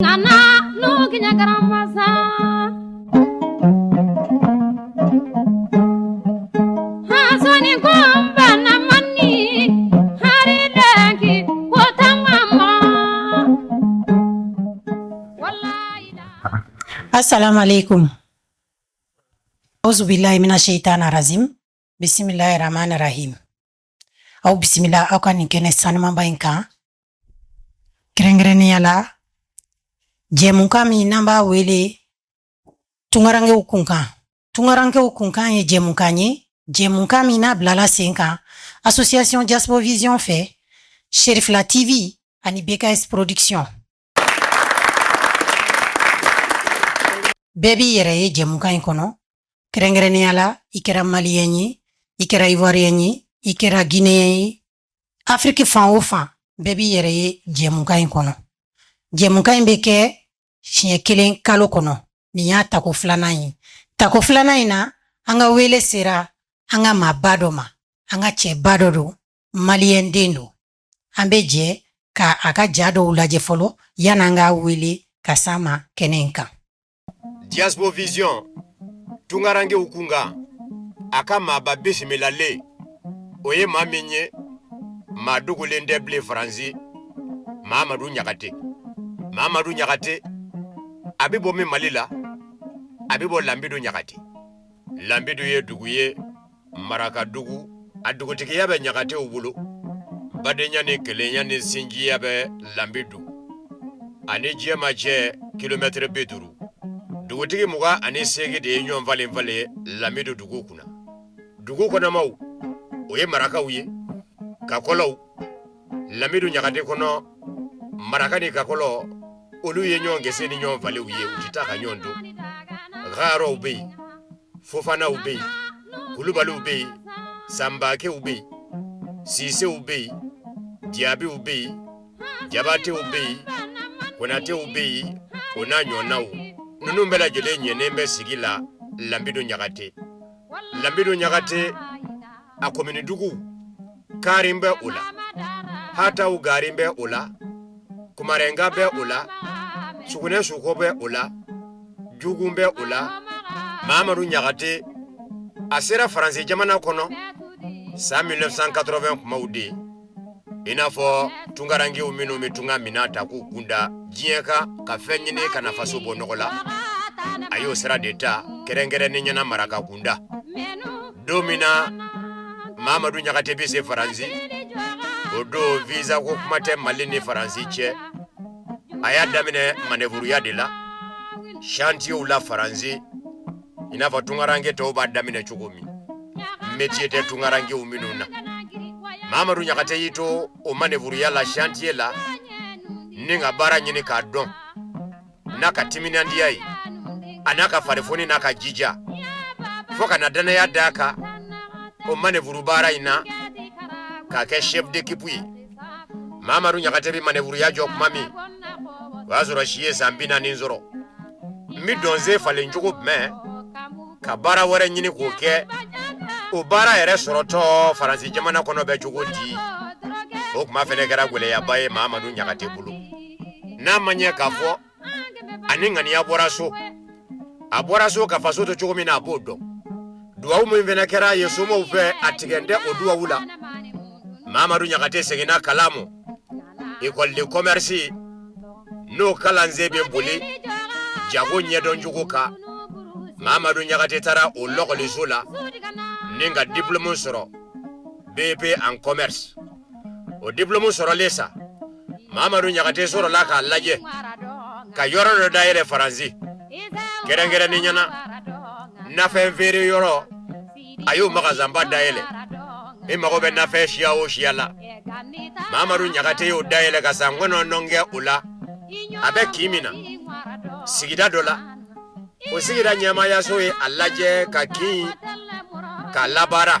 Nana nukinyagaramasa Hasani komba na mani haridanki kotamama Wallahi Assalamu alaikum. Auzu billahi mina shaitani razim. Bisimilahi rahmani rahim. Aw bisimila aw ka nin kɛnɛ sanumanba in kan. Kɛrɛnkɛrɛnnenya la jɛmukan min n'an b'a wele tunkarankew kunkan. Tunkarankew kunkan ye jɛmukan ye, jɛmukan min n'a bilala sen kan Association Diaspo Vision fɛ, Cherifla TV ani BKS Production. Bɛɛ b'i yɛrɛ ye jɛmukan in kɔnɔ, kɛrɛnkɛrɛnnenya la i kɛra maliyɛn ye, i kɛra ivoiriyɛn ye, i kɛra guinéen ye, afiriki fan o fan, bɛɛ b'i yɛrɛ ye jɛmukan in kɔnɔ. Jɛmukan in bɛ kɛ siɲɛ kelen kalo kɔnɔ. Nin y'a tako filanan ye. Tako filanan in na, an ka wele sera an ka maaba dɔ ma, an ka cɛba dɔ don, maliyɛn den don. An bɛ jɛ ka a ka ja dɔw lajɛ fɔlɔ yan'an k'a wele ka s'a ma kɛnɛ in kan. Diaspo Vision, tunkarankew kunkan, a ka maaba bisimilalen, o ye maa min ye, maa dogolen tɛ bilen Faransi, Mamadu Ɲagate. Mamadu Ɲagate, a bɛ bɔ min Mali la, a bɛ bɔ Lanbidu Ɲagate. Lanbidu ye dugu ye, marakadugu, a dugutigiya bɛ Ɲagatew bolo. Badenya ni kelenya ni sinjiya bɛ Lanbidu ani Jɛma cɛ kilomɛtɛrɛ 50. Dugutigi 28 de ye ɲɔgɔn falen falen Lanbidu dugu kunna. Dugu kɔnɔmaw, o ye marakaw ye, kakɔlɔw. Lanbidu Ɲagate kɔnɔ, maraka ni kakɔlɔ, olu ye ɲɔgɔn gese ni ɲɔgɔn falenw ye, u tɛ taa ka ɲɔgɔn to. Garɔw bɛ yen, fofanaw bɛ yen, kulubaliw bɛ yen, sanbakew bɛ yen, sisew bɛ yen, diyabiw bɛ yen, jabatew bɛ yen, konatew bɛ yen, o n'a ɲɔgɔnnaw. Ninnu bɛɛ lajɛlen ɲɛnen bɛ sigi la Lanbidu Ɲagate. Lanbidu Ɲagate a komini dugu, Karin bɛ o la, Hataw Garin bɛ o la, Kumarɛnka bɛ o la, Sugunɛ Sukɔ bɛ o la, Jugun bɛ o la. Mamadu Ɲagate a sera Faransi jamana kɔnɔ san 1980 kumaw de, i n'a fɔ tunkarankew minnu bɛ tunga minɛn ta k'u kun da diɲɛ kan ka fɛn ɲini ka na faso bɔ nɔgɔ la, a y'o sira de ta kɛrɛnkɛrɛnnenya na maraka kunda. Don min na Mamadu Ɲagate bɛ se Faransi, o don visa ko kuma tɛ Mali ni Faransi cɛ. A y'a daminɛ manɛfuruya de la chantier la Faransi, i n'a fɔ tunkaranke tɔw b'a daminɛ cogo min, métier tɛ tunkarankew minnu na. Mamadu Ɲagate y'i to o manɛfuruya la chantier la ni ka baara ɲini k'a dɔn n'a ka timinandiya ye, a n'a ka farifoni n'a ka jija, fo ka na dannaya d'a kan o manɛfuru baara in na k'a kɛ chef d'équipe ye. Mamadu Ɲagate bɛ manɛfuruya jɔ tuma min, o y'a sɔrɔ si ye san 40 sɔrɔ. N bɛ dɔnsen falen cogo jumɛn ka baara wɛrɛ ɲini k'o kɛ? O baara yɛrɛ sɔrɔtɔ Faransi jamana kɔnɔ bɛ cogo di? O kuma fana kɛra gɛlɛyaba ye Mamadu Ɲagate bolo. N'a ma ɲɛ k'a fɔ a ni ŋaniya bɔra so, a bɔra so ka faso to cogo min na, a b'o dɔn. Duwawu min fana kɛra a ye somaw fɛ, a tigɛn tɛ o duwawu la. Mamadu Ɲagate seginna kalan ma école de commerce, n'o kalansen bɛ boli jago ɲɛdɔncogo kan. Mamadu Ɲagate taara o lɔkɔliso la ni ka diplôme sɔrɔ, BP en commerce. O diplôme sɔrɔlen sa, Mamadu Ɲagate sɔrɔla k'a lajɛ ka yɔrɔ dɔ dayɛlɛ Faransi, kɛrɛnkɛrɛnnenya na nafɛn feere yɔrɔ. A y'o magasanba dayɛlɛ. I mago bɛ nafɛn siya o siya la, Mamadu Ɲagate y'o dayɛlɛ ka san 9 kɛ o la. A bɛ kin min na, sigida dɔ la, o sigida ɲɛmaayaso ye a lajɛ ka kin k'a labaara.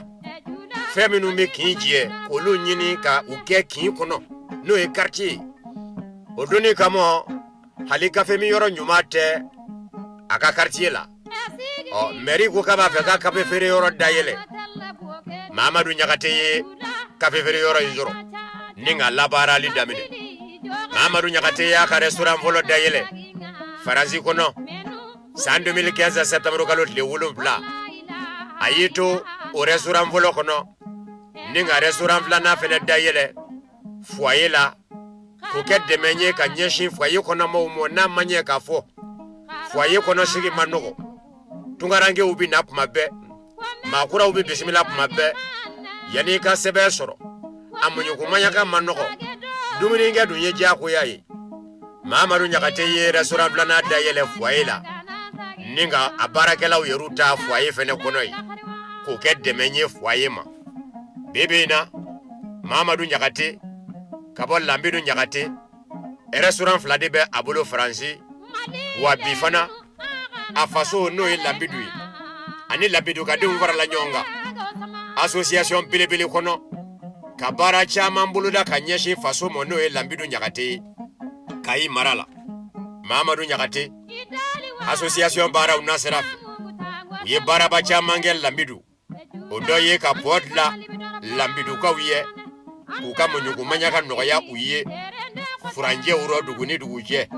Fɛn minnu bɛ kin jɛ, k'olu ɲini ka u kɛ kin kɔnɔ, n'o ye quartier ye. O donni kama, hali kafe min yɔrɔ ɲuman tɛ a ka quartier la. Ɔ mairie ko k'a b'a fɛ ka kafe feere yɔrɔ dayɛlɛ. Mamadu Ɲagate ye kafe feere yɔrɔ in sɔrɔ ni ka labaarali daminɛ. Mamadu Ɲagate y'a ka restaurant fɔlɔ dayɛlɛ Faransi kɔnɔ san 2015 septembre kalo tile 7. A y'i to o restaurant fɔlɔ kɔnɔ ni ka restaurant filanan fɛnɛ dayɛlɛ foyer la, k'o kɛ dɛmɛ ye ka ɲɛsin foyer kɔnɔmɔgɔw ma. N'a ma ɲɛ k'a fɔ foyer kɔnɔ sigi man nɔgɔ, tunkarankew bɛ na kuma bɛɛ, maa kuraw bɛ bisimila kuma bɛɛ, yanni i ka sɛbɛn sɔrɔ a muɲukumaɲaka man nɔgɔ, dumunikɛ dun ye diyagoya ye. Mamadu Ɲagate ye restaurant filanan dayɛlɛ foyer la ni ka a baarakɛlaw yɛrɛw ta foyer fɛnɛ kɔnɔ yen, k'o kɛ dɛmɛ ye foyer ma. Bi bi in na, Mamadu Ɲagate ka bɔ Lanbidu Ɲagate, restaurant fila de bɛ a bolo Faransi. Wa bi fana a faso, n'o ye Lanbidu ye, ani Lanbidu ka denw farala ɲɔgɔn kan association belebele kɔnɔ ka baara caman boloda ka ɲɛsin faso ma, n'o ye Lanbidu Ɲagate ye Kayi mara la. Mamadu Ɲagate association baaraw nasira fɛ, u ye baaraba caman kɛ Lanbidu. O dɔ ye ka pont dilan Lanbidukaw ye k'u ka muɲukumaɲaka nɔgɔya u ye furancɛw rɔ dugu ni dugu cɛ.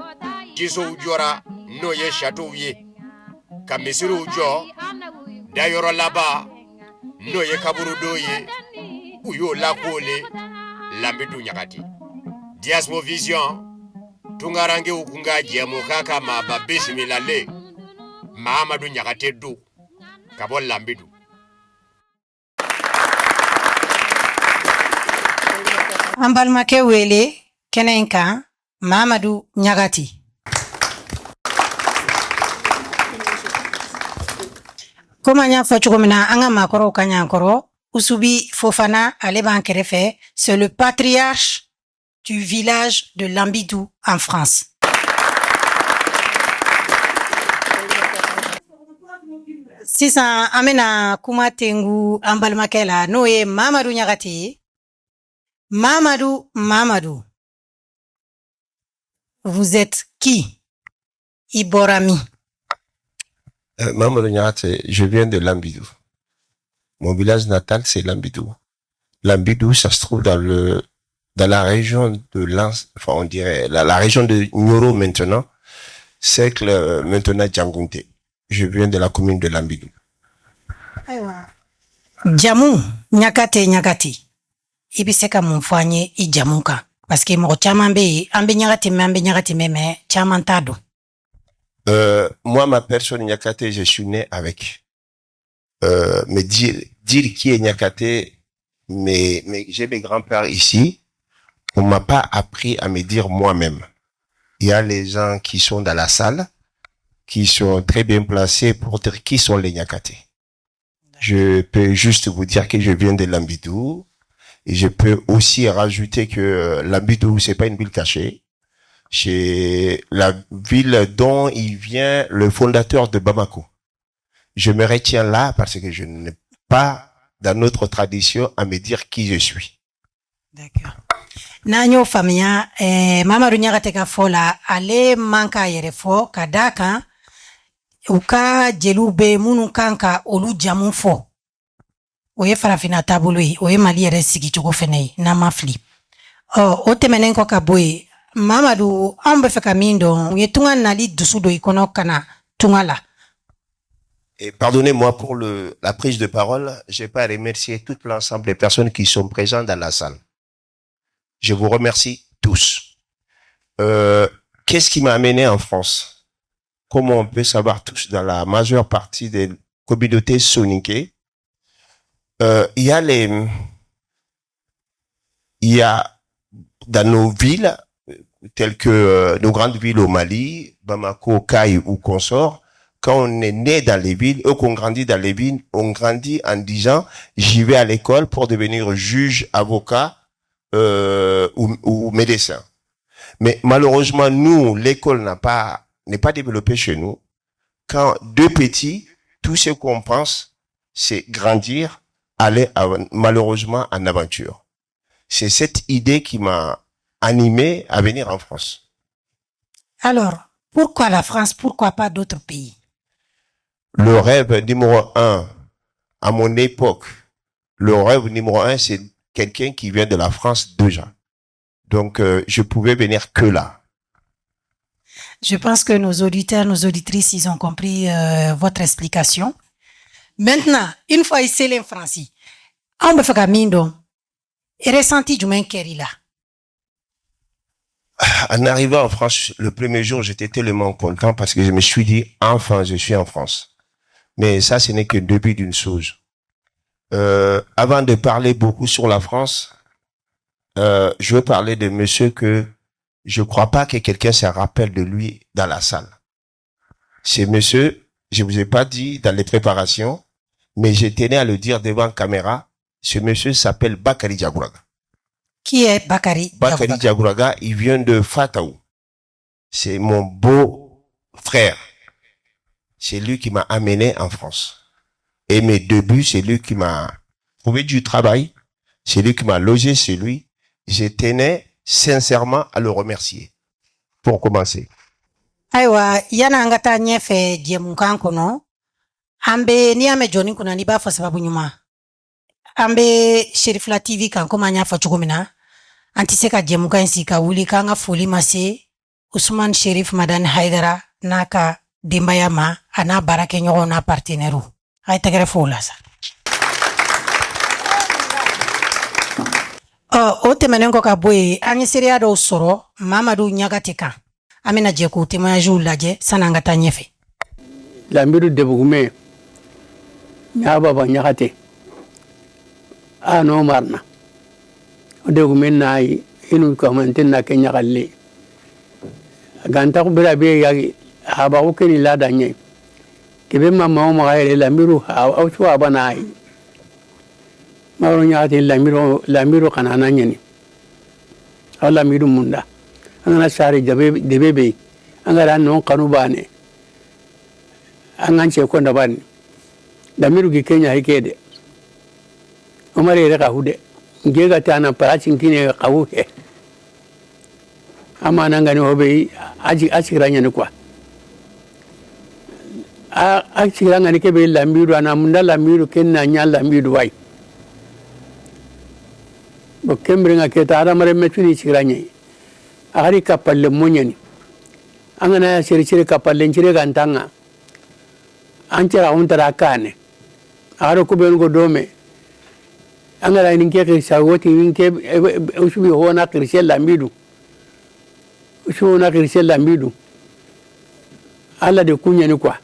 Jisow jɔra, n'o ye châteauw ye, ka misiriw jɔ, dayɔrɔ laban, n'o ye kaburudo ye, u y'o lakoole Lanbidu Ɲagate. Diaspo Vision, tunkarankew kunkan jɛmukan ka maaba bisimilalen Mamadu Ɲagate don ka bɔ Lanbidu. An balimakɛ wele kɛnɛ in kan, Mamadu Ɲagate. Komi an y'a fɔ cogo min na, an ka maakɔrɔw ka ɲan kɔrɔ. Usubi Fofana, ale b'an kɛrɛfɛ, c'est le patriarche du village de Lambidou en France. Sisan an bɛna kuma tengu an balimakɛ la, n'o ye Mamadu Ɲagate ye. Mamadu, Mamadu, vous êtes qui? I bɔra min? Mamadou Niakate, je viens de Lambidou. Mon village natal, c'est Lambidou. Lambidou, ça se trouve dans la région de Lens, enfin, on dirait, la région de Nioro maintenant, cercle maintenant Djangounté. Je viens de la commune de Lambidou. Ayiwa, jamu Ɲagate, Ɲagate, i bɛ se ka mun fɔ an ye i jamu kan? Parce que mɔgɔ caman bɛ yen, an bɛ Ɲagate mɛn, an bɛ Ɲagate mɛn, mais caman t'a dɔn. Moi, ma personne Niakate, je suis né avec. Mais dire qui est Niakate, mais j'ai mes grands-pères ici, on m'a pas appris à me dire moi-même. Il y a les gens qui sont dans la salle, qui sont très bien placés pour dire qui sont les Niakate. Je peux juste vous dire que je viens de Lambidou. Et je peux aussi rajouter que Lambidou, c'est pas une ville cachée. C'est la ville dont il vient le fondateur de Bamako. Je me retiens là parce que je n'ai pas dans notre tradition à me dire qui je suis. D'accord. N'an y'o faamuya, Mamadu Ɲagate ka fɔ la, ale man k'a yɛrɛ fɔ ka d'a kan u ka jeliw bɛ minnu kan ka olu jamu fɔ. O ye farafinna taabolo ye, o ye Mali yɛrɛ sigicogo fɛnɛ ye, n'an ma fili. Ɔ, o tɛmɛnen kɔ ka bɔ yen, Mamadu, anw bɛ fɛ ka min dɔn, u ye tunga nali dusu don i kɔnɔ ka na tunga la. Et pardonnez-moi pour la prise de parole, je n'ai pas remercié tout l'ensemble des personnes qui sont présentes dans la salle. Je vous remercie tous. Qu'est-ce qui m'a amené en France? Comme on peut savoir tous, dans la majeure partie des communautés soninké, il y a dans nos villes, telles que nos grandes villes au Mali, Bamako, Kayes ou consorts, quand on est né dans les villes ou qu'on grandit dans les villes, on grandit en disant j'y vais à l'école pour devenir juge, avocat ou médecin. Mais malheureusement, nous, l'école n'a pas n'est pas développée chez nous. Quand deux petits, tout ce qu'on pense, c'est grandir, aller malheureusement en aventure. C'est cette idée qui m'a animé à venir en France. Alors, pourquoi la France? Pourquoi pas d'autres pays? Le rêve numéro 1, à mon époque, le rêve numéro 1, c'est quelqu'un qui vient de la France déjà. Donc, je pouvais venir que là. Je pense que nos auditeurs, nos auditrices, ils ont compris votre explication. Maintenant, une fois ici en France, an bɛ fɛ ka min dɔn, ressenti jumɛn kɛr'i la? En arrivant en France, le premier jour, j'étais tellement content parce que je me suis dit, enfin, je suis en France. Mais ça, ce n'est que le début d'une chose. Avant de parler beaucoup sur la France, je veux parler de monsieur que je crois pas que quelqu'un se rappelle de lui dans la salle. C'est monsieur, je vous ai pas dit dans les préparations, mais je tenais à le dire devant caméra. Ce monsieur s'appelle Bakary Diagouraga. Qui est Bakary? Bakary Diagouraga, il vient de Fataou. C'est mon beau frère. C'est lui qui m'a amené en France. Et mes débuts, c'est lui qui m'a trouvé du travail. C'est lui qui m'a logé chez lui. Je tenais sincèrement à le remercier. Pour commencer. Ayiwa, yan'an ka taa ɲɛfɛ jɛmukan kɔnɔ, an bɛ n'i y'a mɛn jɔnni kunna, n'i b'a fɔ sababu ɲuman, an bɛ Cherifla TV kan. Komi an y'a fɔ cogo min na, an tɛ se ka jɛmukan in sigi ka wuli k'an ka foli ma se Usman Sherif Madani Haidara n'a ka denbaya ma, a n'a baarakɛɲɔgɔnw n'a partenaires. A ye tɛgɛrɛ fɔ o la sa. Ɔ, o tɛmɛnen kɔ ka bɔ yen, an ye seereya dɔw sɔrɔ Mamadu Ɲagate kan. An bɛna jɛ k'o témoignages lajɛ sanni an ka taa ɲɛfɛ. Lamidu debugume ñababa ñaxate a no marna o degume nayi inu kamante na ke ñaxalle ganta ko bira be yagi habaxu keni lada ñe kebe mama o maxa yele lamiru aw cuwa banayi maro ñaxate lamiru lamiru xana na ñeni aw lamiru munda an gana sare debe be an gara non kanu bane an gan ce konda bane lamiru gi kenya hikede omar yere ka hude ngega tana paracin kine kawu he ama nan gani hobe aji asiranya ni kwa a asiranga ni kebe lamiru ana munda lamiru kenna nya lamiru wai bo kembre keta ara mare metuni siranya ari kapalle munyani angana siri siri kapalle siri gantanga anchara untara kane aro kuben go dome angara ninke kirsawoti ninke usubi hona kirsel lamidu usubi hona kirsel lamidu ala de kunyani kwa.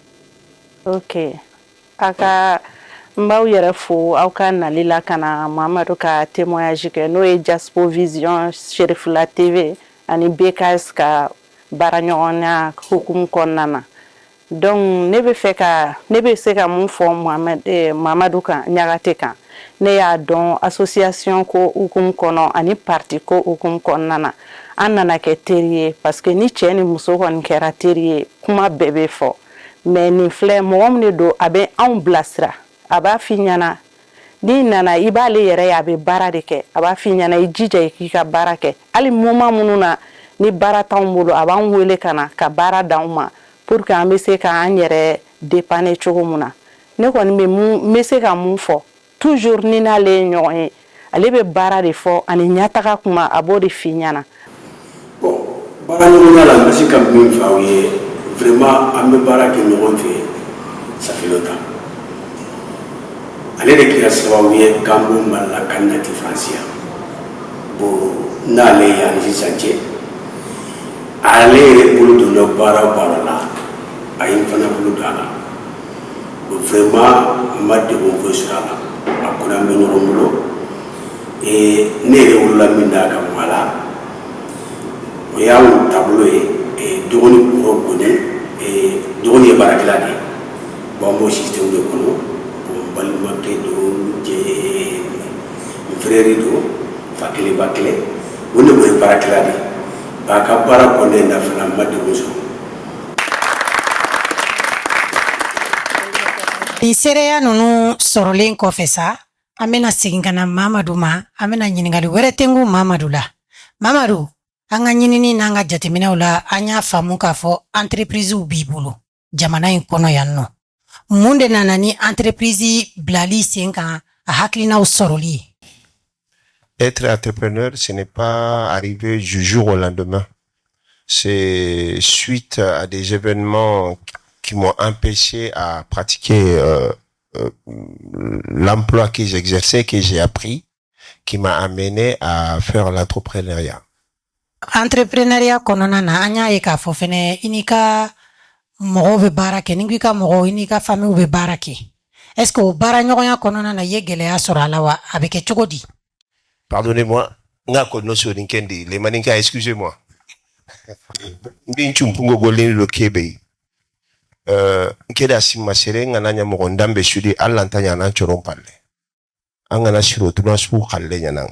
Okay, aka n b'aw yɛrɛ fo aw ka nali la ka na Mamadu ka témoignage kɛ, n'o ye Diaspo Vision, Cherifla TV ani BKS ka baara ɲɔgɔnya hukumu kɔnɔna na. Donc ne bɛ fɛ ka ne bɛ se ka mun fɔ Mohamed Mamadu kan Ɲagate kan? Ne y'a dɔn association ko hukumu kɔnɔ ani parti ko hukumu kɔnɔna na. An nana kɛ teri ye parce que ni cɛ ni muso kɔni kɛra teri ye, kuma bɛɛ bɛ fɔ. Mais nin filɛ, mɔgɔ min de don, a bɛ anw bilasira. A b'a f'i ɲɛna n'i nana, i b'ale yɛrɛ ye, a bɛ baara de kɛ. A b'a f'i ɲɛna i jija i k'i ka baara kɛ. Hali moment minnu na ni baara t'anw bolo, a b'an wele ka na ka baara d'anw ma pour que an bɛ se k'an yɛrɛ dépanner cogo min na. Ne kɔni bɛ mun n bɛ se ka mun fɔ? Toujours ni n'ale ye ɲɔgɔn ye, ale bɛ baara de fɔ ani ɲɛtaga kuma, a b'o de f'i ɲɛna. Bon, baara ɲɔgɔnya la, n bɛ se ka min fɔ aw ye, vraiment an bɛ baara kɛ ɲɔgɔn fɛ, ça fait longtemps. Ale de kɛra sababu ye k'an bɔ Mali la ka nati Faransi yan. Bon, n'ale ye ani sisan cɛ, ale yɛrɛ bolo donna baara o baara la, a ye n fana bolo don a la. Bon, vraiment n ma degun foyi sɔrɔ a la. A kɔni an bɛ ɲɔgɔn bolo. Ne yɛrɛ wolola min d'a kan a la, o y'anw taabolo ye. Dɔgɔnin kɔrɔ kɔni, dɔgɔnin ye baarakɛla de ye. Bon, an b'o système de kɔnɔ. Bon, n balimakɛ don, jɛ n frère don, fa kelen ba kelen. O de ye baarakɛla de ye. A ka baara kɔnɔna na fana, n ma degun sɔrɔ. Nin seereya ninnu sɔrɔlen kɔfɛ sa, an bɛna segin ka na Mamadu ma. An bɛna ɲininkali wɛrɛ tengu Mamadu la. Mamadu, an ka ɲinini n'an ka jateminɛw la, an y'a faamu k'a fɔ entreprisew b'i bolo jamana in kɔnɔ yan nɔ. Mun de nana ni entreprise bilali sen kan, a hakilinaw sɔrɔli ye? Être entrepreneur, ce n'est pas arriver du jour au lendemain. C'est suite à des événements qui m'ont empêché à pratiquer l'emploi que j'exerçais, que j'ai appris, qui m'a amené à faire l'entrepreneuriat. Entrepreneuriat kɔnɔna na, an y'a ye k'a fɔ fɛnɛ i n'i ka mɔgɔw bɛ baara kɛ. Ni ko i ka mɔgɔw, i n'i ka famille bɛ baara kɛ. Est ce que o baara ɲɔgɔnya kɔnɔna na, i ye gɛlɛya sɔrɔ a la wa? A bɛ kɛ cogo di? Pardonnez-moi, nga ko no soninkendi, les maninka, excusez-moi. Ndi nchumpungo golini lo kebe. Nkeda simma sere nga nanya mo ndambe sudi alla ntanya nan choron palle. Anga na siro tuna su khalle nyana.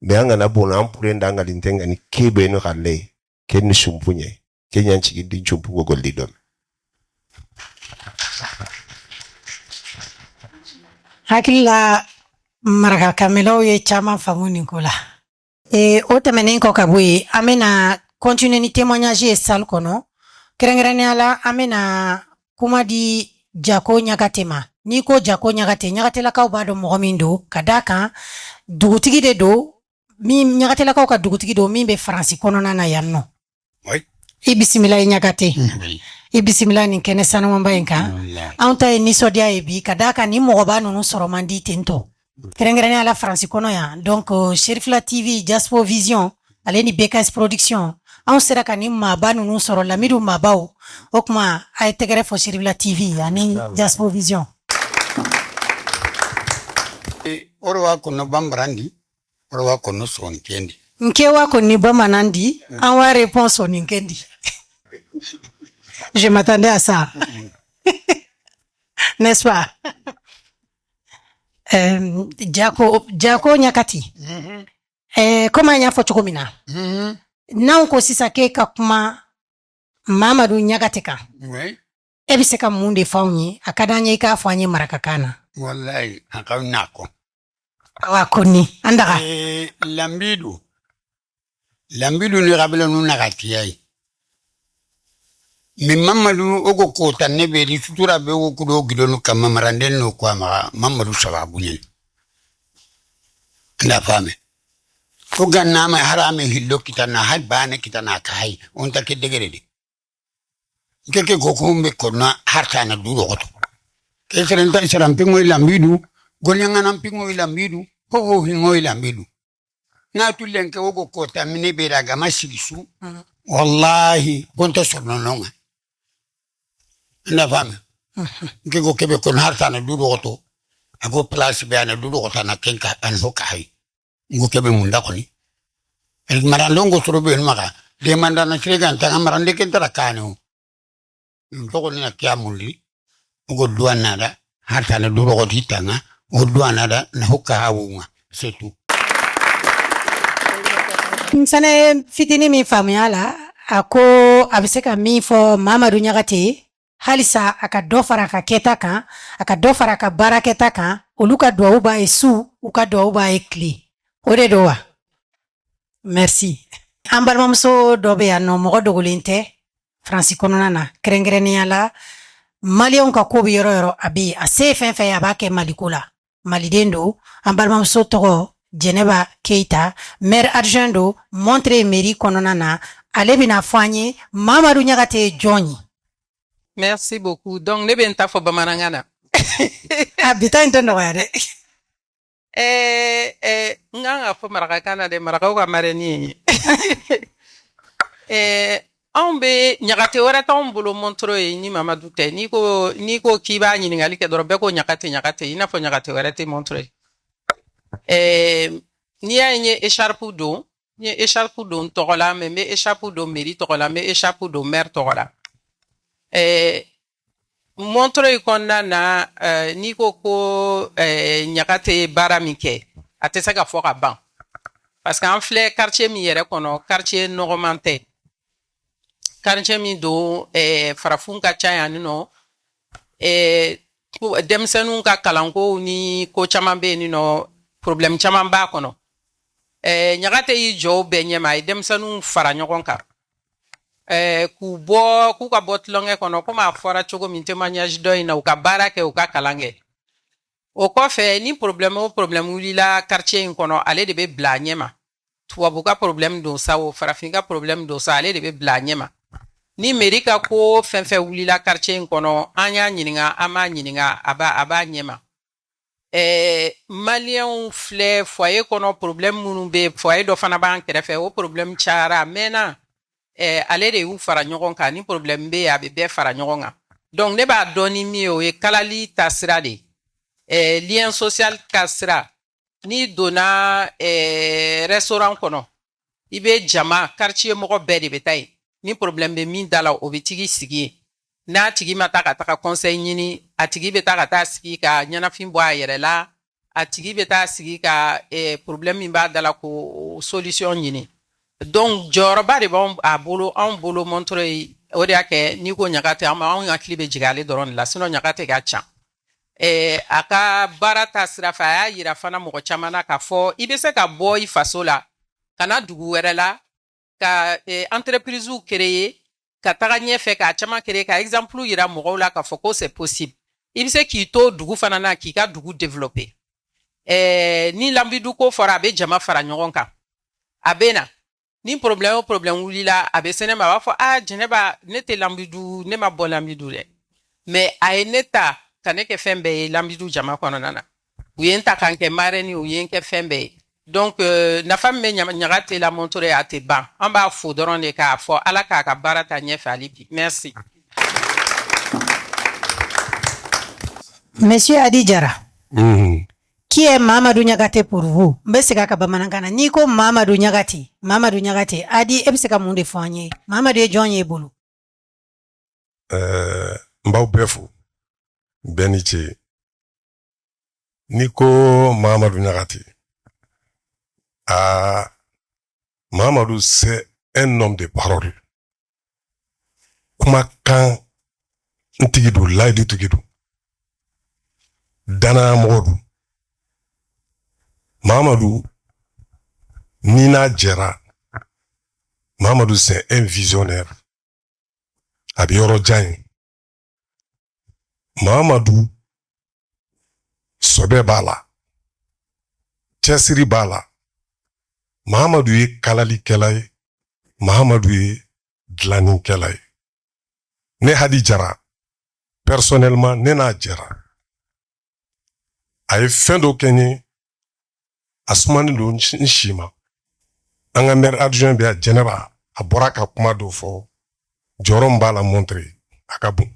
Me anga na bona ampure ndanga lintenga ni kebe no khalle. Ken ni sumpunye. Kenya nchigi ndi nchumpungo golli dom. Hakili la marakakamɛlaw ye caman faamu nin ko la. O tɛmɛnen kɔ ka bɔ yen, an bɛna continuer ni témoignage ye salle kɔnɔ. Kɛrɛnkɛrɛnnenya la, an bɛna kuma di Jako Ɲagate ma. N'i ko Jako Ɲagate, Ɲagatelakaw b'a dɔn mɔgɔ min don, ka d'a kan dugutigi de don, min Ɲagatelakaw ka dugutigi don min bɛ Faransi kɔnɔna na yan nɔ. Oui. I bisimila i Ɲagate. Oui. I bisimila nin kɛnɛ sanumanba in kan. Anw ta ye nisɔndiya ye bi, ka d'a kan ni mɔgɔba ninnu sɔrɔ man di ten tɔ, kɛrɛnkɛrɛnnenya la Faransi kɔnɔ yan. Donc Cherifla TV, Jaspo Vision ale ni BKS Production, anw sera ka nin maaba ninnu sɔrɔ, Lamidu maabaw. O tuma a ye tɛgɛrɛ fɔ Cherifla TV ani Jaspo Vision. Oro wa kono bambarandi, oro wa kono sonkendi. Nke wa koni bamanan di, an wa réponse soninke di. Je m'attendais à ça, n'est-ce pas? Jako Ɲakati, komi an y'a fɔ cogo min na, n'anw ko sisan k'e ka kuma Mamadu Ɲagate kan, Oui. e bɛ se ka mun de fɔ anw ye? A ka d'an ye i k'a fɔ an ye marakakan na. Wallahi, an ka nako. Awa koni an daga. Lambidu. Lambidu ni rabela nu nagatiya yi. Mi Mamadu ogo kota ne be di sutura be wo kudo gidonu kama maranden no kwa ma Mamadu sababu nyen. Nda fame. O ganna ma harame hillo kitana hay bane kitana ka hay on ta ke degere de. Keke gokumbe kona harta na duro goto. Ke serenta serampingo lambidu, gonyanga nampingo lambidu, ho hingo lambidu. Na tulenke ogo kota mine beraga masigisu. Wallahi gonta sornononga. Nda fame. Nke go kebe kon harta na duro goto. Ago place be ana duro goto na kenka an hoka hay. Ngo kebe munda koni. El marandongo sorobe maka. De mandana sirega ntanga marande kentara kanu. Ntoko na kya mulli. Ngo duanada harta na duro goto itanga. Ngo duanada na hoka hawunga. C'est tout. N fɛnɛ ye fitinin min faamuya la, a ko a bɛ se ka min fɔ Mamadu Ɲagate, halisa a ka dɔ fara a ka kɛta kan, a ka dɔ fara a ka baarakɛta kan. Olu ka duwawu b'a ye su, u ka duwawu b'a ye tile. O de don wa? Merci. An balimamuso dɔ bɛ yan nɔ, mɔgɔ dogolen tɛ Faransi kɔnɔna na, kɛrɛnkɛrɛnnenya la maliyɛnw ka ko bɛ yɔrɔ yɔrɔ, a bɛ yen. A se ye fɛn fɛn ye, a b'a kɛ Maliko la. Maliden don. An balimamuso tɔgɔ Jɛnɛba Keyita, maire adjoint don Montreuil mairie kɔnɔna na. Ale bɛna fɔ an ye Mamadu Ɲagate ye jɔn ye. Merci beaucoup. Donc, ne bɛ n ta fɔ bamanankan na. A bi ta in tɛ nɔgɔya dɛ. N kan ka fɔ marakakan na dɛ, marakaw ka marraine ye n ye. Anw bɛ Ɲagate wɛrɛ t'anw bolo Montreuil ye ni Mamadu tɛ. N'i ko k'i b'a ɲininkali kɛ dɔrɔn, bɛɛ ko Ɲagate Ɲagate, i n'a fɔ Ɲagate wɛrɛ tɛ Montreuil. N'i y'a ye n ye écharpe don, n ye écharpe don n tɔgɔ la, mais n bɛ écharpe don mairie tɔgɔ la, n bɛ écharpe don maire tɔgɔ la. Montreuil kɔnɔna na, n'i ko ko Ɲagate ye baara min kɛ, a tɛ se ka fɔ ka ban. Parce que an filɛ quartier min yɛrɛ kɔnɔ, quartier nɔgɔman tɛ. Quartier min don, farafin ka ca yan nɔ, denmisɛnninw ka kalankow ni ko caman bɛ yen nɔ, problème caman b'a kɔnɔ. Ɲagate y'i jɔ o bɛɛ ɲɛma, a ye denmisɛnninw fara ɲɔgɔn kan. K'u bɔ, k'u ka bɔ tulonkɛ kɔnɔ, komi a fɔra cogo min témoignage dɔ in na, u ka baara kɛ, u ka kalan kɛ. O kɔfɛ, ni problème o problème wulila quartier in kɔnɔ, ale de bɛ bila a ɲɛma. Tubabu ka problème don sa o, farafin ka problème don sa, ale de bɛ bila a ɲɛma. Ni mairie ka ko fɛn fɛn wulila quartier in kɔnɔ, an y'a ɲininka, an m'a ɲininka, a b'a ɲɛma. Maliyɛnw filɛ foyer kɔnɔ, problème minnu bɛ foyer dɔ fana b'an kɛrɛfɛ, o problème cayara a mɛnna. Ale de y'u fara ɲɔgɔn kan. Ni problème bɛ yen, a bɛ bɛɛ fara ɲɔgɔn kan. Donc ne b'a dɔn ni min ye, o ye kalali ta sira de ye, lien social ka sira. N'i donna restaurant kɔnɔ, i bɛ jama quartier mɔgɔ bɛɛ de bɛ taa yen. Ni problème bɛ min da la, o bɛ tigi sigi yen. N'a tigi ma taa ka taga conseil ɲini, a tigi bɛ taa ka taa sigi ka ɲɛnafin bɔ a yɛrɛ la. A tigi bɛ taa sigi ka problème min b'a da la, k'o solution ɲini. Donc jɔyɔrɔba de b'anw a bolo, anw bolo Montreuil. O de y'a kɛ n'i ko Ɲagate, an ma anw hakili bɛ jigin ale dɔrɔn de la. Sinon Ɲagate ka ca. A ka baara ta sira fɛ, a y'a yira fana mɔgɔ caman na k'a fɔ i bɛ se ka bɔ i faso la ka na dugu wɛrɛ la ka entreprise créer, ka taga ɲɛfɛ, k'a caman créer, ka exemple yira mɔgɔw la k'a fɔ ko c'est possible. I bɛ se k'i to dugu fana na k'i ka dugu développer. Ni Lambidu ko fɔra, a bɛ jama fara ɲɔgɔn kan, a bɛ na. Ni problème o problème wulila, a bɛ se ne ma, a b'a fɔ: "Aa Jɛnɛba, ne tɛ Lambidu, ne ma bɔ Lambidu dɛ, mais a ye ne ta ka ne kɛ fɛn bɛɛ ye Lambidu jama kɔnɔna na. U ye n ta ka n kɛ marraine, u ye n kɛ fɛn bɛɛ ye." Donc nafa min bɛ Ɲagate la Montreuil, a tɛ ban. An b'a fo dɔrɔn de k'a fɔ Ala k'a ka baara ta ɲɛfɛ hali bi. Merci. Monsieur Adi Jara, qui est Mamadou Niakate pour vous? N bɛ segin a kan bamanankan na. N'i ko Mamadou Niakate, Mamadou Niakate, Adi, e bɛ se ka mun de fɔ an ye? Mamadou ye jɔn ye e bolo? N b'aw bɛɛ fo, bɛɛ ni ce. N'i ko Mamadou Niakate, aa, Mamadou, c'est un homme de parole. Kumakan n tigi don, layidu tigi don, danayamɔgɔ don. Mamadou, n'i n'a jɛra, Mamadou, c'est un visionnaire. A bɛ yɔrɔ jan ye. Mamadou, sɔbɛ b'a la, cɛsiri b'a la. Mahamadu ye kalalikɛla ye, Mahamadu ye dilannikɛla ye. Ne Hadi Jara, personnellement, ne n'a jɛra, a ye fɛn dɔ kɛ n ye, a sumanen don n si ma. An ka maire adjoint bɛ yan, Jɛnɛba, a bɔra ka kuma dɔ fɔ, jɔyɔrɔ min b'a la Montreuil, a ka bon.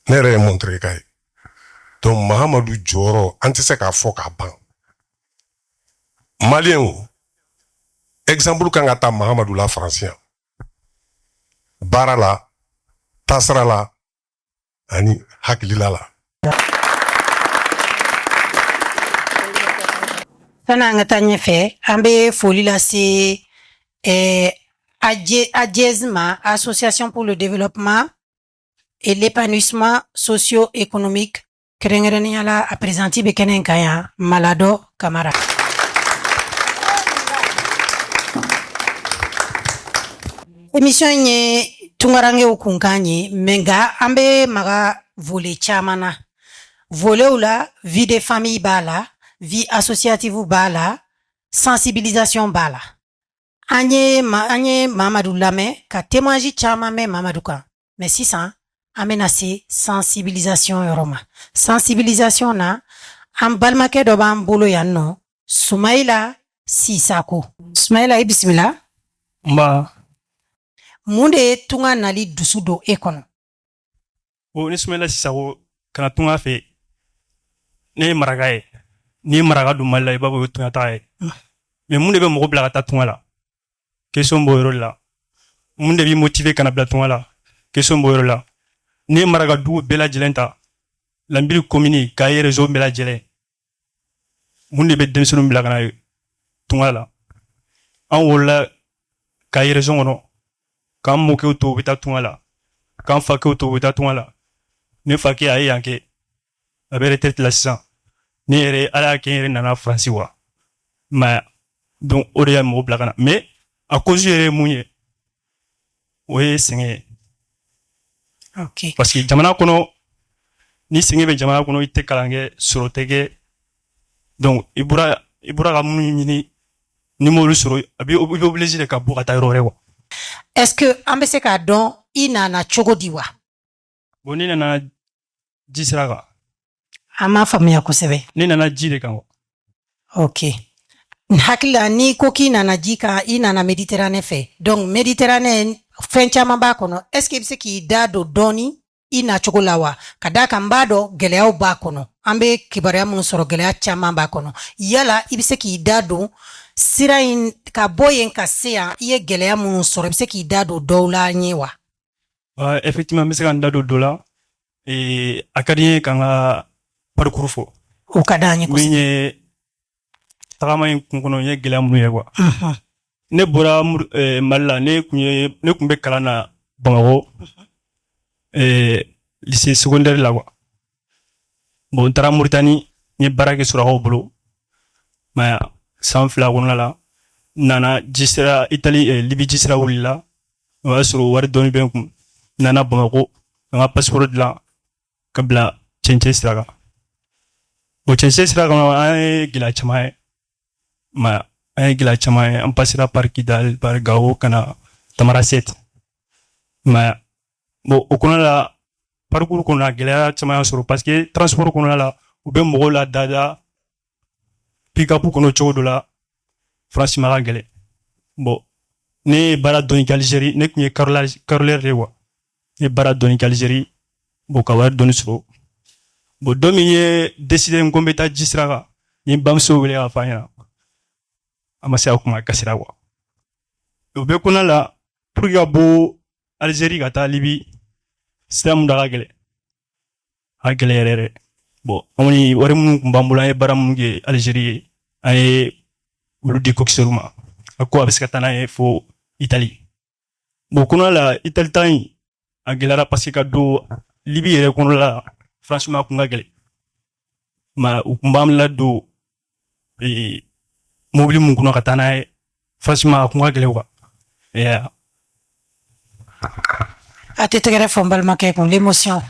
Ne yɛrɛ ye Montreuil ka ye. Donc Mahamadu jɔyɔrɔ, an tɛ se k'a fɔ k'a ban. Maliyɛnw, exemple kan ka ta Mahamadu la Faransi yan, baara la, taasira la ani hakilila la. Sani an ka taa ɲɛfɛ, an bɛ foli lase AJEZ ma, Association pour le développement et l'épanouissement socio-économique, kɛrɛnkɛrɛnnenya la a présidente bɛ kɛnɛ in kan yan, Maladɔ Kamara. Émission in ye tunkarankew kunkan ye, mais nka an bɛ maga volet caman na. Voletw la, vie de famille b'a la, vie associative b'a la, sensibilisation b'a la. An ye Mamadu lamɛn ka témoignage caman mɛn Mamadu kan, mais sisan an bɛna se sensibilisation yɔrɔ ma. Sensibilisation na, an balimakɛ dɔ b'an bolo yan nɔ, Sumayila Sisako. Sumayila, i bisimila. Nba. Mun de ye tunga nali dusu don e kɔnɔ? O ni Sumayila Sisako ka na tunga fɛ, ne ye maraka ye. N'i ye maraka don Mali la, i b'a fɔ o ye tunga taga ye. Mais mun de bɛ mɔgɔ bila ka taa tunga la? Question b'o yɔrɔ de la. Mun de b'i motiver ka na bila tunga la? Question b'o yɔrɔ la. N'i ye maraka dugu bɛɛ lajɛlen ta, Lanbiri commune, Kaye région bɛɛ lajɛlen, mun de bɛ denmisɛnninw bila ka na tunga la? An wolola Kaye région kɔnɔ, k'an mɔkɛw to, u bɛ taa tunga la, k'an fakɛw to, u bɛ taa tunga la. Ne fakɛ, a ye yan kɛ, a bɛ retraite la sisan. Ne yɛrɛ, Ala y'a kɛ n yɛrɛ nana Faransi wa mais donc o de y'a mɔgɔ bila ka na. Mais a cause yɛrɛ ye mun ye? O ye sɛgɛn ye. Parce que jamana kɔnɔ, Ni sɛgɛn bɛ jamana kɔnɔ, i tɛ kalan kɛ, sɔrɔ tɛ kɛ. Donc i bɔra ka minnu ɲini, n'i m'olu sɔrɔ, a bɛ i bɛ obligé de ka bɔ ka taa yɔrɔ wɛrɛ quoi. Est ce que an bɛ se k'a dɔn i nana cogo di wa? Bon, ne nana ji sira kan. An m'a faamuya kosɛbɛ. Ne nana ji de kan quoi. Ok, n hakili la, n'i ko k'i nana ji kan, i nana Méditerranée fɛ. Donc Méditerranée, fɛn caman b'a kɔnɔ. Est ce que i bɛ se k'i da don dɔɔni i nacogo la wa? Ka d'a kan n b'a dɔn gɛlɛyaw b'a kɔnɔ, an bɛ kibaruya minnu sɔrɔ, gɛlɛya caman b'a kɔnɔ. Yala i bɛ se k'i da don sira in ka bɔ yen ka se yan, i ye gɛlɛya minnu sɔrɔ, i bɛ se k'i da don dɔw la an ye wa? Ouais, effectivement, n bɛ se ka n da don dɔ la. A ka di n ye ka n ka parcours fɔ. O ka d'an ye Min kosɛbɛ. ye tagama in kun kɔnɔ, n ye gɛlɛya minnu ye quoi. Ne bɔra Mali la, ne kun bɛ kalan na Bamakɔ, lycée secondaire la quoi. Bon, n taara Mauritanie, n ye baara kɛ surakaw bolo. Mais san 2 kɔnɔna la, n nana ji sira Italie, Libye ji sira wulila. O y'a sɔrɔ wari dɔɔni bɛ n kun. N nana Bamakɔ, ka n ka passeport dilan ka bila cɛncɛn sira kan. Bon, cɛncɛn sira kan, an ye gɛlɛya caman ye. Ma an ye gɛlɛya caman ye. An passera par Kidal, par Gao, ka na Tamanrasset. Mais bon, o kɔnɔna la, parcours kɔnɔ, gɛlɛya caman y'a sɔrɔ parce que transport kɔnɔna la, u bɛ mɔgɔw la dada pick-up kɔnɔ cogo dɔ la, franchement a ka gɛlɛn. Bon, ne ye baara dɔɔni kɛ Algérie, ne tun ye carrelage carreleur de ye quoi. Ne ye baara dɔɔni kɛ Algérie, bon, ka wari dɔɔni sɔrɔ. Bon, don min ye décidé n ko n bɛ taa ji sira kan, n ye n bamuso wele k'a fɔ a ɲɛna. A ma se ka kuma, a kasira quoi. O bɛɛ kɔnɔna la, pour que ka bɔ Algérie ka taa Libye, sira mun da ka gɛlɛn, a ka gɛlɛn yɛrɛ yɛrɛ. Bon, an kɔni, wari minnu tun b'an bolo, an ye baara minnu kɛ Algérie ye, an ye olu di coxeur ma. A ko a bɛ se ka taa n'a ye fo Italie. Bon, o kɔnɔna la, Italie ta in a gɛlɛyara parce que ka don Libye yɛrɛ kɔnɔna la, franchement, a kun ka gɛlɛn. Ma u kun b'an ladon mobili mun kɔnɔ ka taa n'a ye, franchement, a kun ka gɛlɛn quoi. Yeah. A tɛ tɛgɛrɛ fɔ n balimakɛ kun, l'émotion.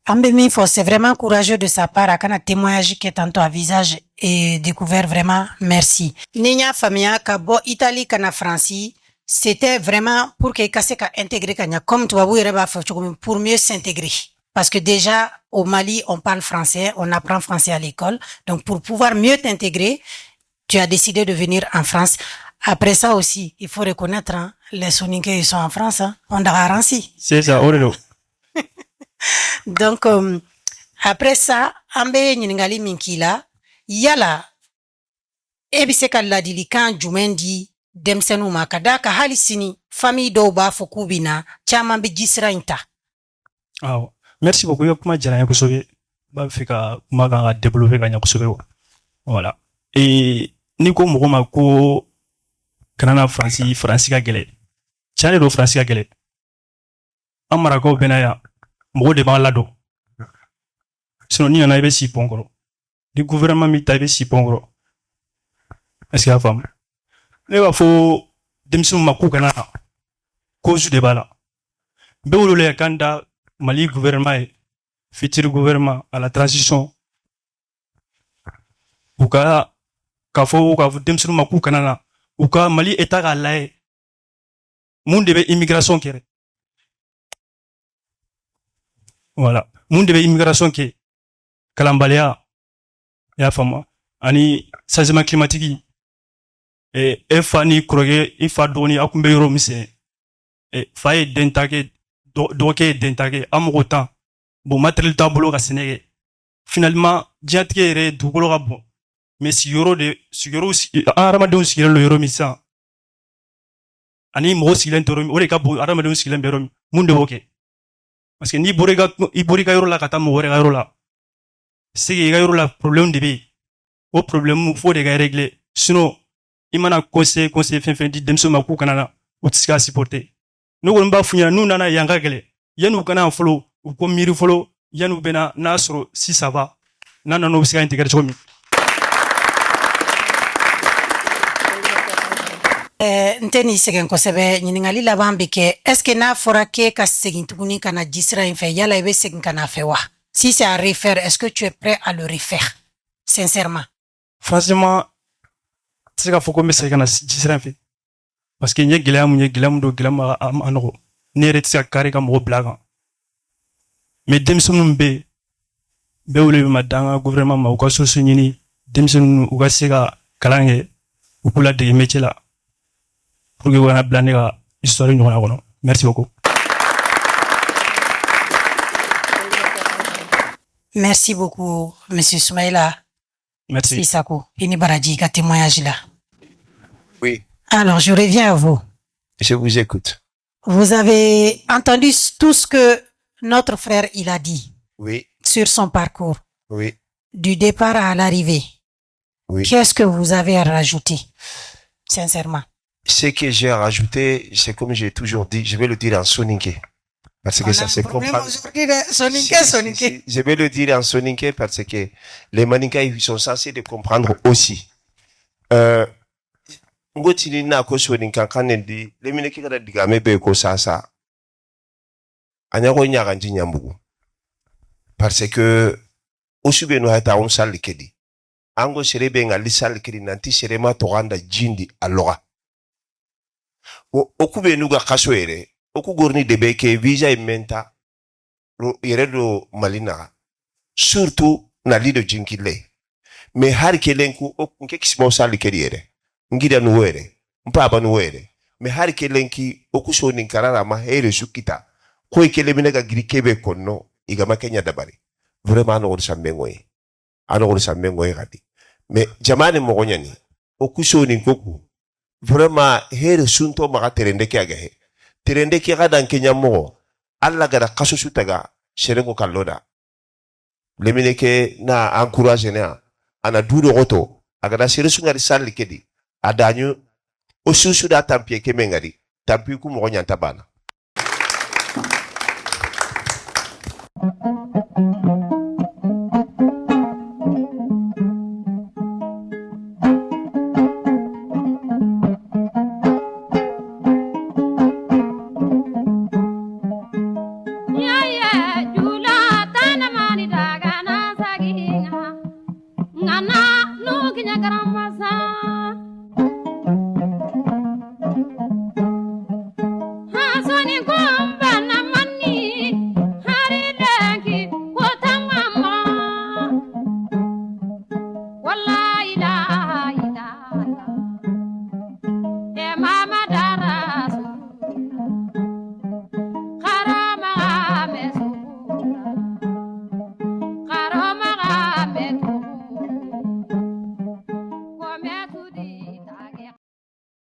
An bɛ min fɔ, c'est vraiment courageux de sa part a kana témoignage kɛ tantôt à visage et découvert, vraiment merci. Ni n y'a faamuya, ka bɔ Italie ka na Faransi, c'était vraiment pour que i ka se ka intégrer ka ɲa, comme tubabu yɛrɛ b'a fɔ cogo min, pour mieux s'intégrer, parce que déjà au Mali on parle français, on apprend français à l'école. Donc pour pouvoir mieux t'intégrer, tu as décidé de venir en France. Après ça aussi, il faut reconnaître, hein, les Soninké, ils sont en France, hein, on a. C'est ça, o de don. Donc, après ça, an bɛ ɲininkali min k'i la, yala e bɛ se ka ladilikan jumɛn di denmisɛnninw ma, ka d'a kan hali sini famille dɔw b'a fɔ k'u bɛ na, caman bɛ jisira in ta? Awɔ, merci beaucoup, i ka kuma diyara n ye kosɛbɛ. N b'a fɛ ka kuma kan ka développer ka ɲɛ kosɛbɛ quoi. Voilà. Et n'i ko mɔgɔ ma ko kana na Faransi, Faransi ka gɛlɛn. Tiɲɛ de don, Faransi ka gɛlɛn. An marakaw bɛ na yan, mɔgɔw de b'an ladon. Sinon n'i nana, i bɛ si pont kɔrɔ. Ni gouvernement m'i ta, i bɛ si pont kɔrɔ. Est-ce que i y'a faamu? Ne b'a fɔ denmisɛnninw ma k'u kana na. Cause de b'a la. N bɛ wele kan da Mali gouvernement ye, futur gouvernement à la transition. U ka k'a fɔ denmisɛnninw ma k'u kana na, u ka Mali état k'a lajɛ mun de bɛ immigration kɛ. Voilà, mun de bɛ immigration kɛ? Kalanbaliya, i y'a faamu, ani changement climatique. E fa ni kɔrɔkɛ, i fa dɔgɔnin, aw kun bɛ yɔrɔ min sɛnɛ, fa ye den ta kɛ, dɔgɔkɛ ye den ta kɛ, an mɔgɔ 10. Bon, matériel t'a bolo ka sɛnɛ kɛ. Finalement, diɲɛtigɛ yɛrɛ, dugukolo ka bon, mais sigiyɔrɔ de, sigiyɔrɔ, an hadamadenw sigilen don yɔrɔ min sisan, ani mɔgɔ sigilen tɛ yɔrɔ min, o de ka bon. Hadamadenw sigilen bɛ yɔrɔ min, mun de b'o kɛ? Parce que n'i bɔra i ka i bɔra i ka yɔrɔ la ka taa mɔgɔ wɛrɛ ka yɔrɔ la, c'est que i ka yɔrɔ la problème de bɛ yen. O problème fo de ka régler. Sinon i mana conseil fɛn fɛn di denmisɛnw ma k'u kana na, u tɛ se k'a supporter. Ne kɔni b'a f'u ɲɛna, n'u nana yan ka gɛlɛn, yan'u ka na fɔlɔ, u ko miiri fɔlɔ yan'u bɛ na, n'a sɔrɔ si ça va, n'a nana, u bɛ se ka intégrer cogo min. N tɛ n'i sɛgɛn kosɛbɛ. Ɲininkali laban bɛ kɛ: est ce que n'a fɔra k'e ka segin tuguni ka na jisira in fɛ, yala i bɛ segin ka na fɛ wa? Si c'est à refaire, est-ce que tu es prêt à le refaire, sincèrement? Franchement, tɛ se k'a fɔ ko n bɛ segin ka na jisira in fɛ, parce que n ye gɛlɛya mun ye, gɛlɛya mun don, gɛlɛya mun a nɔgɔ, ne yɛrɛ tɛ se ka kari ka mɔgɔ bila a kan. Mais denmisɛnninw bɛ yen, bɛɛ wele bɛ ma da an ka gouvernement ma, u ka solution ɲini denmisɛnninw u ka se ka kalan kɛ, u k'u ladege métier la, pour que u kana bila ne ka histoire ɲɔgɔnna kɔnɔ. Merci beaucoup. Merci beaucoup, monsieur Soumaïla. Merci. Sissako i ni baraji i ka témoignage la. Oui. Alors, je reviens à vous. Je vous écoute. Vous avez entendu tout ce que notre frère il a dit Oui. sur son parcours, Oui. du départ à l'arrivée. Oui. Qu'est-ce que vous avez à rajouter, sincèrement? Ce que j'ai rajouté, c'est comme j'ai toujours dit, je vais le dire en soninké. Parce que On ça a se un problème comprend. aujourd'hui de soninké, Si, si, soninké. si. Je vais le dire en soninké parce que les Maninka, ils sont censés de comprendre aussi. Ngotini na ko soninka kanendi, lemine kikada digame be ko sasa. Anya ko nyaganji nyambugu. Parce que usube no hata on sal kedi. Ango serebe ngali sal kedi nanti serema toganda jindi aloga. O okube nuga kaso ere, oku gorni debe ke visa imenta ro yere do Malina. Surtout na lido jinkile. Mais har kelenku o nke kismo sal kedi ere. Ngira nu ere. Mpaba nu ere. Mais har kelenki oku so ninkarara ma here sukita. Ko ikele minega girikebe konno igama Kenya dabari. Vraiment no sambengoye. Ano ko sambengoye gadi. Mais jamane mo nyani oku so ninkoku vraiment here sunto maga terende ke agahe. Terende ke ga dan Kenya mo. Alla gara kaso sutaga serengo kalloda. Lemine ke na encourager ne ana dudo goto agada sere sungari salli kedi adanyu o susu da tampie ke mengari tampi ku mo nyanta bana.